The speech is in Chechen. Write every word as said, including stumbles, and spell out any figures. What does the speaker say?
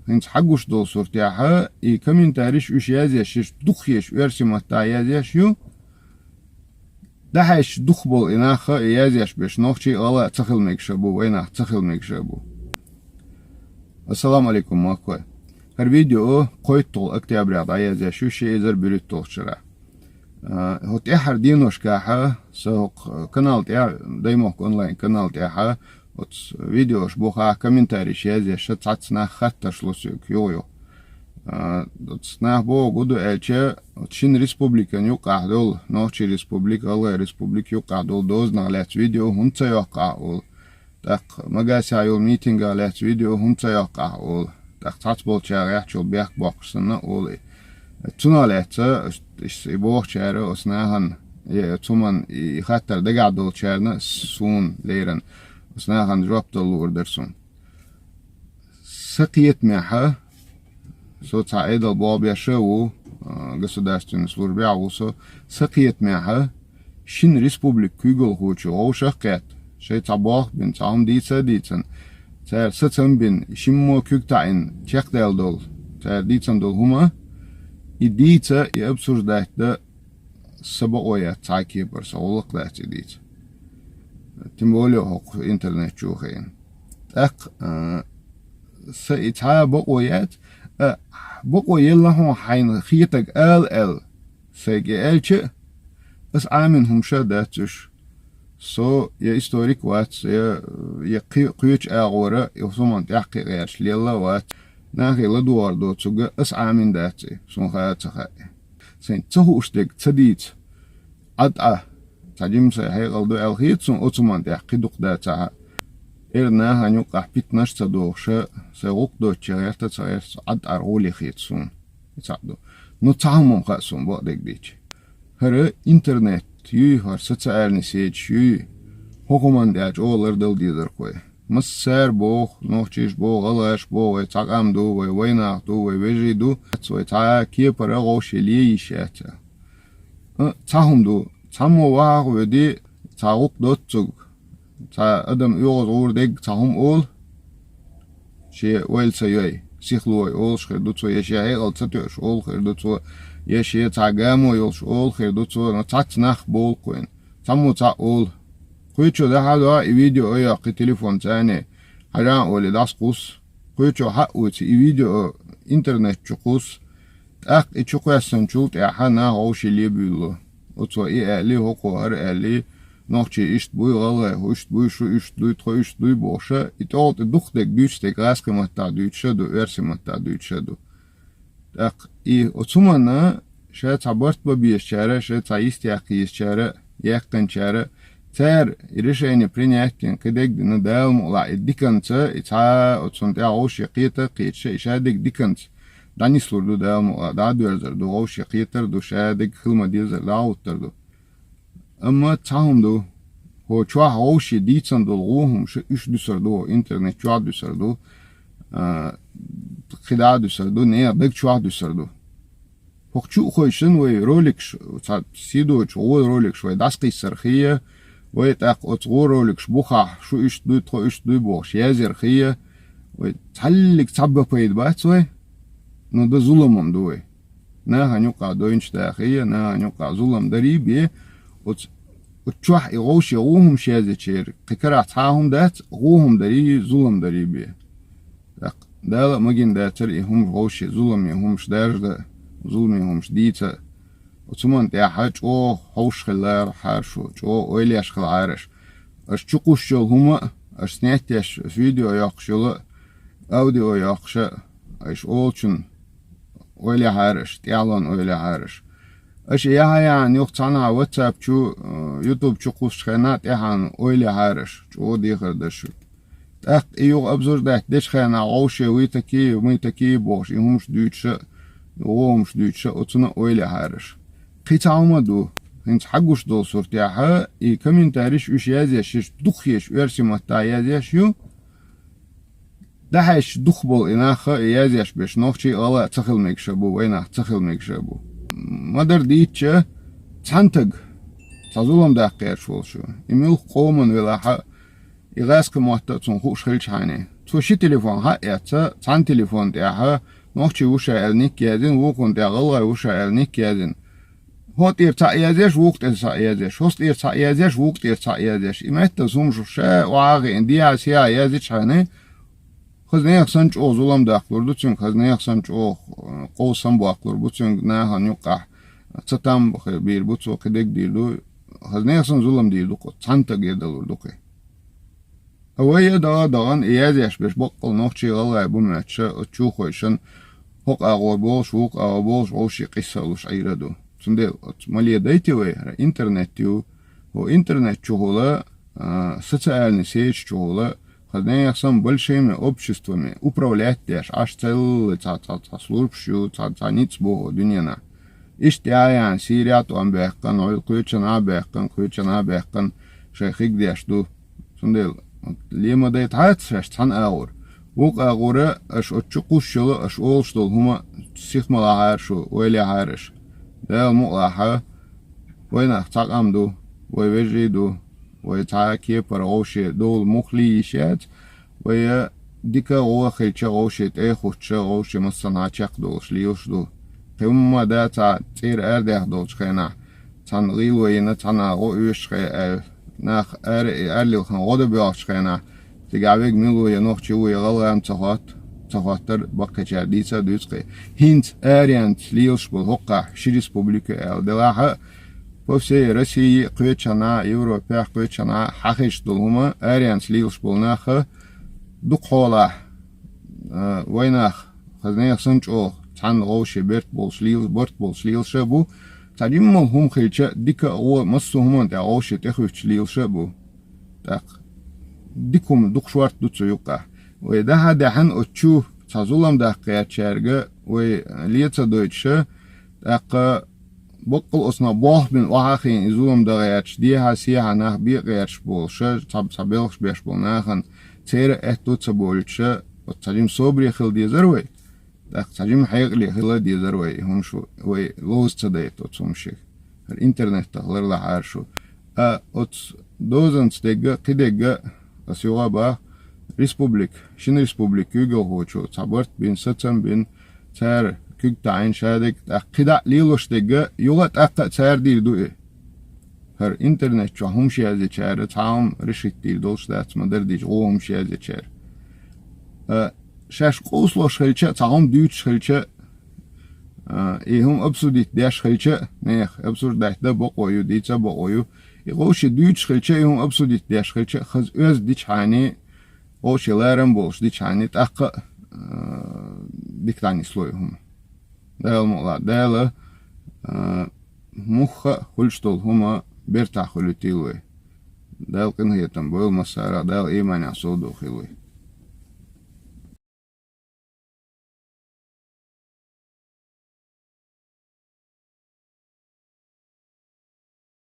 ХӀинца хьагуш долу суртехьа и комментариш уьш язъеш, уьш дукхаеш, оьрсийн маттахь язъеш ю. Дахьаьш дукха болу и нах а, и язъеш берш нохчий а, гӀалгӀай а ца хила мегаш а бу, вайнах ца хила мегаш а бу. Ассаламу алейкум, махкой. ХӀара видео кхойтталгӀа октября дӀаязъеш ю, ши эзар берхӀитталгӀачу шарахь. А, хӀу тӀаьхьара деношкахьа, со хӀокху канал тӀехь, Даймохк онлайн канал тӀехьа, оцу видеош бухахь комментариш язъеш, цхьацца нах хаттарш ло соьга юха-юха. А, оцу нах боху гу ду аьлча, оцу шина республикан юккъахь долу, Нохчий республика, ГӀалгӀай республика юккъахь долу дозанах лаьцна видео хӀунда ца йоккху ахь олу. ТӀаккха Магасехь йолу митингах лаьцна видео хӀунда ца йоккху ахь олу. ТӀаккха цхьацца болчарах яхчул бехк боккхуш санна олу и. Цунах лаьцна, иш и бохучара оцу нахана, и цуман и хаттар дагахь долчарна суна леррина, оцу нахана жоп дала луур дара суна. Сан кхетамехьа, со цхьа Ӏедал болх беш а ву, а, государственный службехь а ву со, сан кхетамехьа, шина республика куьйгалхочо вовшах а кхетта, шайн цхьа болх а бина, цхьа хӀума дийца а дийцина, цара сацам а бина, шиммо куьг таӀийна чекхдаьлла долу, цара дийцина долу хӀума, и дийца, и обсуждать дан, сан бакъо яц цхьа а кепара, сан гӀуллакх дац и дийца. Тем более хӀокху интернет чу хиъна. ТӀаккха, а, сан и цхьа а бакъо яц, а, бакъо елла хьуна хьайна хетаг ала аьлла, сайга и аьлча а, аса Ӏамийна хӀумаш а дац уьш. Со я историк вац, я, я кхи-, кхечу агӀора и хӀусаман тӀехь кхин гӀерташ лелла а вац. Нахе ладогӀар доцург а аса Ӏамийна дац и, суна хаа а ца хаьа. Сайн ца хууш дерг ца дийца, Ӏад Ӏа, цхьа жима сайн хьекъал ду аьлла хета суна оцуман тӀехь кхин дукха дацахь а. Эра нахана юккъахь питанаш а ца дохуша, сайн гӀуллакх доцча гӀерта а ца гӀерта, Ӏад Ӏара гӀоле хета суна. И цхьаъ ду. Ну, цхьа хӀума хаьа суна бакъдерг дийцча. ХӀара интернет юй, хӀара социальный сеташ юй, хӀокху хӀуманна тӀехь чӀогӀа лардала дезарг вай. Массара боху, нохчийша боху, гӀалгӀаша боху, вай цхьа къам ду, вай вайнах ду, вай вежарий ду, вай цхьа кепара вовшех ле йиш яц. А, цхьа хӀума ду, цхьаммо вахахь а воьдий, цхьа гӀуллакх доццуг, цхьа адам оьгӀаз гӀур дерг цхьа хӀума олу, шен ойла ца йой, сихлой олуш хир ду цо, я шен хьекъал ца тоьуш олу хир ду цо, я шен цхьа гамо йолуш олу хир ду цо, но цхьацца нах болу кхуьйна. Цхьаммо цхьаъ олу. Кхуьйчо дахьа а доьху и видео а йоккху телефон цӀарне, хьажа а олий дӀасакхуссу. Кхуьйчо хьаъ вуьйцу и видео интернет чу кхуссу. ТӀаккха и чу кхоьссинчул тӀаьхьа нах вовшех ле буьйлу. Оцо и аьллий, хӀокхо хӀара аьллий, нохчий иштта буй, гӀалгӀай хӀу иштта буй, шу иштта дуй, тхо иштта дуй бохуша, и тӀехула тӀе дукха дерг дуьйцу дерг гӀазкхийн маттахь дуьйцуш а ду, оьрсийн маттахь дуьйцуш а ду. ТӀаккха и оцу хӀуманна ша цхьа барт бан безачара, ша цхьа йистехь кхийсачара, яьккхинчара, цара и решение принять дина, кхидерг дина, Дала мукъалахь и диканца, и цхьа оцунна тӀехь вовшех кхета а кхеташа, и шадерг диканца дӀанислур ду Дала мукъалахь, дӀадоьрзур ду, вовшех кхетар а ду, шадерг хила ма-деззара дӀа а гӀуттур ду. Амма цхьа хӀума ду, хӀо чохь вовшех дийцина долу гӀо хӀумаш уьш дуьсур ду, хӀо интернет чохь дуьсур ду, а, кхидӀа а дуьсур ду, нехан даг чохь дуьсур ду. ХӀокху чу а хойшина вай роликаш, цхьа сийдолчу гӀо роликаш вай дӀасакхиссар хия, вай тӀаккха оцу гӀо роликаш бухахь, шу иштта дуй, тхо иштта дуй бохуш, язъяр хия, вай цхьаллиг цхьа бан пайда бац вай, но дан зулам ду вай. Нахана юккъахь дойнаш даха я, нахана юккъахь зулам дарий бе, оцу, оцу чохь и вовшех гӀо хӀумаш язъечеран, кхин карахь цхьа а хӀума дац, гӀо хӀума дарий, зулам дарий бе. ТӀаккха Дала а магийна дацара и хӀумаш вовшех зуламе хӀумаш даржа дан, зуламе хӀумаш дийца. Оцу хӀуманна тӀехьа чӀогӀа хьовш хилла хьара шу, чӀогӀа ойла еш хилла хьара аша. Аша чу кхуссуш йолу хӀума а, аша снять еш, аша видео йоккхуш йолу а, аудио йоккхуш а, аша олучун ойла яхьара аша, тӀаьхьалонан ойла яхьара аша. Аша яхьа-яхьана юха цхьанхьа WhatsApp чу, э, YouTube чу кхуссучу хенахь тӀаьхьана ойла яхьара аша, чӀогӀа дехар дара шу. ТӀаккха и юха обсуждать дечу хенахь, вовше вы такие, мы такие бохуш, и хӀумаш дуьйцуш а, гӀо хӀумаш дуьйцуш а, оцунна а ойла яхьара аша. Кхин цхьа хӀума а ду, хӀинца хьагуш долу суртехьа, и комментариш уьш язъеш, уьш дукхаеш, оьрсийн маттахь язъеш ю, дахьаьш дукха болу и нах а, и язъеш берш нохчий а, гӀалгӀай а ца хила мегаш а бу, вайнах ца хила мегаш а бу. Ма-дарра дийцча, цхьана таг, цхьа зулам даккха гӀерташ волуш ву. И муьлхха къоман велахь а, и гӀазкхийн мотт а цунна хууш хилчхьана, Цо ши телефон хьаэцца, цхьан телефон тӀехьа нохчий ву ша аьлла ник яздина, вукхун тӀехьа гӀалгӀай ву ша аьлла ник яздина. ХӀо тӀера цхьаъ язъеш, вукх тӀера цхьаъ язъеш, хӀост тӀера цхьаъ язъеш, вукх тӀера цхьаъ язъеш. И меттас хӀума шу ша охьагӀиъна, дехьа-сехьа язъичхьана, хаза нехан санна чӀогӀа зулам даккхалур ду цуьнга, хаза нехан санна чӀогӀа, э, къовсам боаккхалур бу цуьнга, нахана юккъехь цатам бийр бу цо, кхидерг дийр ду, хаза нехан санна зулам дийр ду-кх, цхьана стага далур ду-кх. А вай а дагӀа-дагӀана и язъеш берш баккъал нохчий, гӀалгӀай бу моьттуш, оцу чухойшан хӀокху агӀор болуш, вукху агӀор болуш, вовшийн къийса а луш Ӏийр а ду. Цундела оцу мале дайти вай, хӀара интернет ю, хӀо интернет чухула, а, социальный сеть чухула, хаза нехан санна большими обществами управлять деш, Ӏаш целый цхьа, цхьа, цхьа службаш ю, цхьа, цхьа ницкъ бу хӀо дуьненахь. Иштта яхьа-яхьана Сирехь тӀом баьккхина, хьо кхечанхьа а баьккхина, кхечанхьа а баьккхина, шайн хиг деш ду. Цундела, лема дайта хьаца шаьш цхьана агӀор. Вукху агӀора аша оцу чу кхуссуш йолу, аша олуш долу хӀума сиха ма лахьара шу, вай лехьара аша. Дала мукъалахь, вайнах цхьа къам ду, вай вежарий ду, вай цхьа а кепара вовшийн дола муххале йиш яц, вай дика а гӀо хилча, вовшийн тӀе а хӀуттуш, вовшийн массанхьа чекхдолуш лелаш ду. Кхин хӀумма а дац, цӀера арадаьхна долчу хенахь, цхьана гӀийла вайна, цхьана гӀо оьшуш хе аьлла, нах ара, ара лилхина гӀо дан боьлхучу хенахь, цигахь верг мила ву, я нохчи ву, я гӀалгӀа ма ца хӀотт-, ца хӀоттара, баккхийчара дийца а дуьйцу-кх. ХӀинца аренца лелаш болу хӀокхахь ши республика аьлла делахь а, по всей России, кхечанхьа, Европехь, кхечанхьа хьахезаш долу хӀума аренца лелаш болу наха дукха хьолахь, а, вайнах, хаза нехан санна чӀогӀа, цхьанна вовшийн берт болуш лелаш, барт болуш лелаш а бу, цхьа жимма хӀума хилча, дика а, гӀо а, массо а хӀуманна тӀехь вовшийн тӀехуьттуш лелаш а бу. ТӀаккха дика хӀума дукха шорта ду цу юккъехь. Вай дахьа а даьхьна оцу чу цхьа зулам даккха гӀертачаьрга вай лен ца дойтуш а, тӀаккха баккъал оцунах болх бина охьа а хиъна и зулам дан гӀерташ, дехьа-сехьа нах бен гӀерташ болуш а, цхьа, цхьа белхаш беш болу нахана церан аьтто ца бойлуш а, оцу цхьа жима собаре хила дезара вай. ТӀаккха цхьа жима хьекъале хила дезара вай и хӀума шу, вай ловза ца дайта оцу хӀума шех. ХӀара интернетах ларлахьара шу. А оцу дозанца дегга, кхидегга, ас юха а боху, республика, шина республика куьйгалхочо цхьа барт бина, сацам бина, цара куьг таӀийна шадерг, тӀаккха кхидӀа а лелош дегга, юха а тӀаккха а цара дийр ду и. ХӀара интернет чохь хӀумаш язъечара цхьа хӀума решить дийр долуш дац, ма-дарра дийча, гӀо хӀумаш язъечара. А, шаьш къовсалуш хилча а, цхьа хӀума дуьйцуш хилча а, а, и хӀума обсудить деш хилча а, нехан обсуждать дан бакъо ю, дийца а бакъо ю. И вовшийн дуьйцуш хилча а, и хӀума обсудить деш хилча а, хаза оьзда дичхьана, вовшийн ларам болуш дичхьана, тӀаккха а, а, дика дӀанисло и хӀума. Дала мукъалахь, Дала, а, мухха а хуьлуш долу хӀума бертахь хуьлуьйтийла вай. Дала къинхетам бойла массара а, Дала ийманехь совдохийла вай.